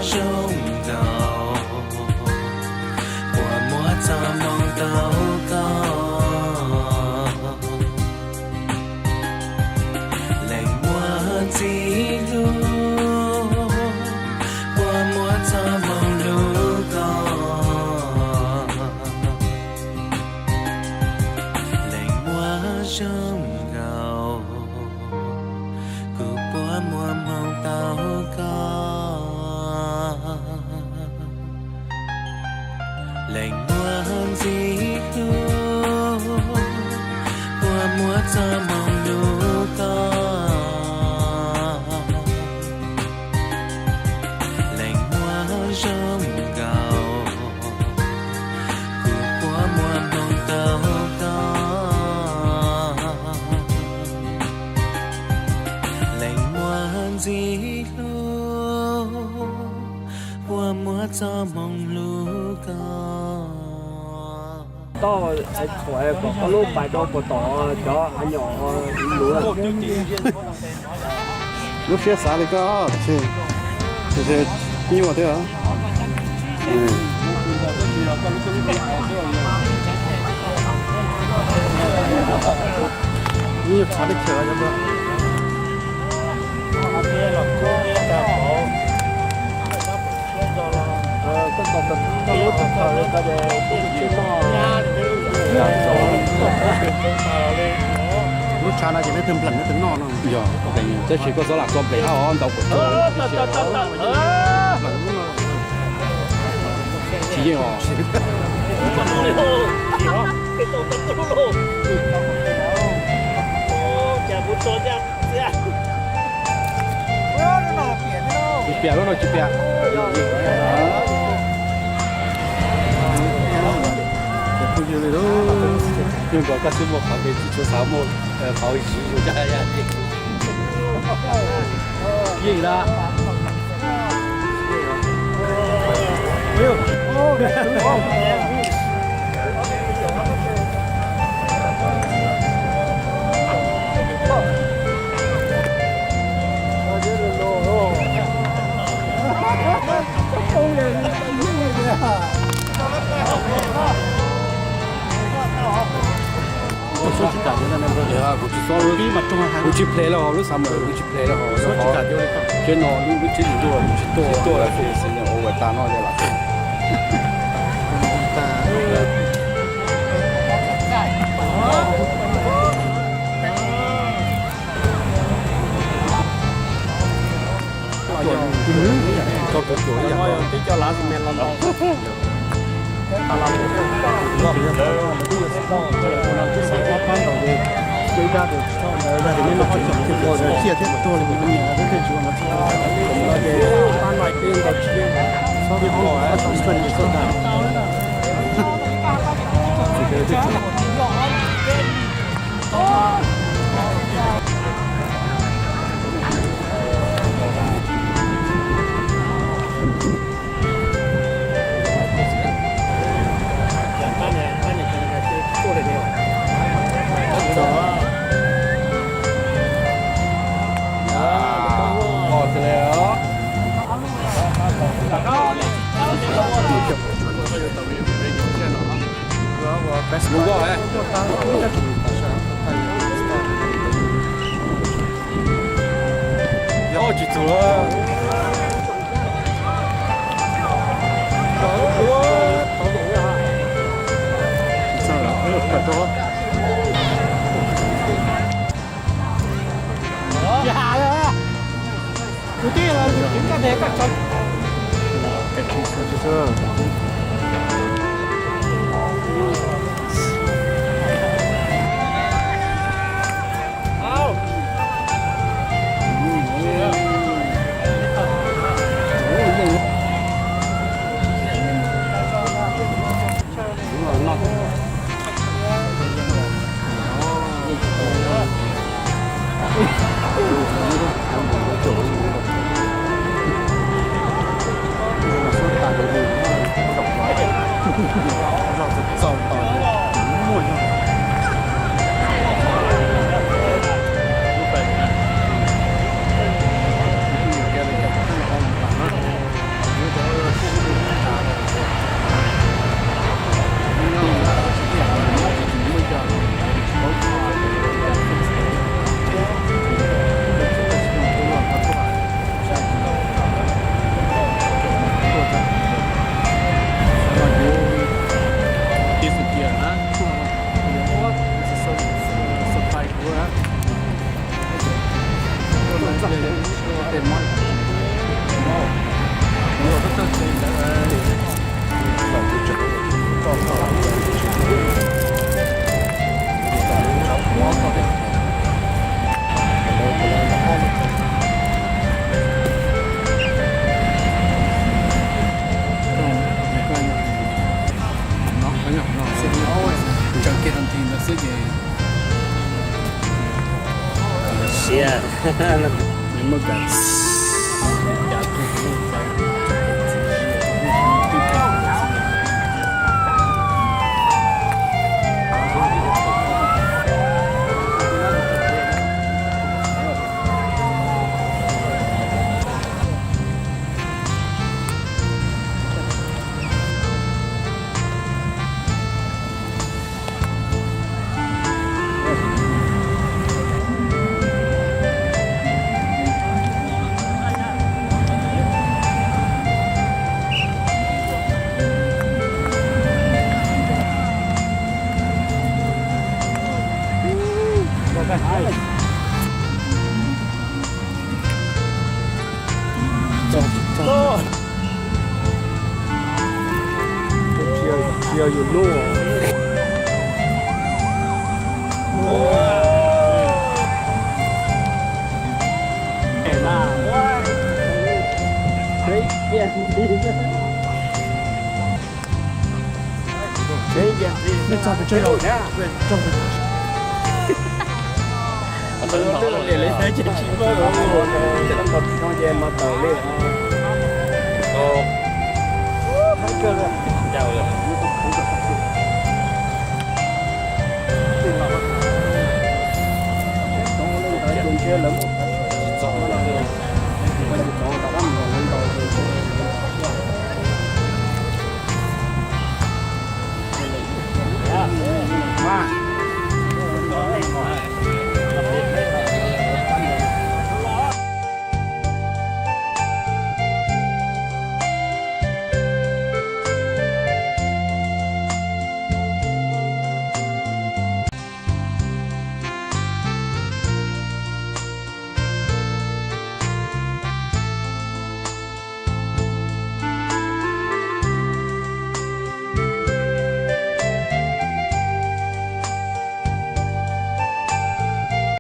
Zoo nkaus puas muab txoj hmoo rau koj. Leej muaj ntxim hlub puas muab txoj hmoo hlub koj. Leej muaj zoo nkaus kuv puas muab hmoo rau koj. Leej muaj ntxim hlub puas muab txoj hmoo hlub koj. Leej muaj zoo nkaus kuv puas muab hmoo rau koj. Leej muaj ntxim hlub puas muab txoj hmoo hlub koj. Toj, txhuam kom koj lub pais rau puas tom cov hav nyom luv. Lub siab xav li koj, tab sis nyuaj thiab. Lub tshav no ces leej twg npleem leej twg noj no. Yog, tab sis koj txhob lam koj npleem hab os, ntau kuv tsis yeej os. Tsis piam lub no tsis piam. Phooj ywg, nyob nkaus koj xwb muaj qhov kev tsis tshua xav muaj qhov yus yus yeej na. Kuv tsis tau, kuv tsis ples lawm hauv lub xav mas, kuv tsis ples lawm hauv lub, tsheb no lub, lub tsheb tsis tuaj, kuv tsis tuaj, tsis tuaj lawm, kuv xav ua tas no lam. Tsis txog. Kuv tij los tus tseem kaj tes kaj tsawv. Ntawd xwb ces siab, nws muaj kav. Tsis yog yus lub.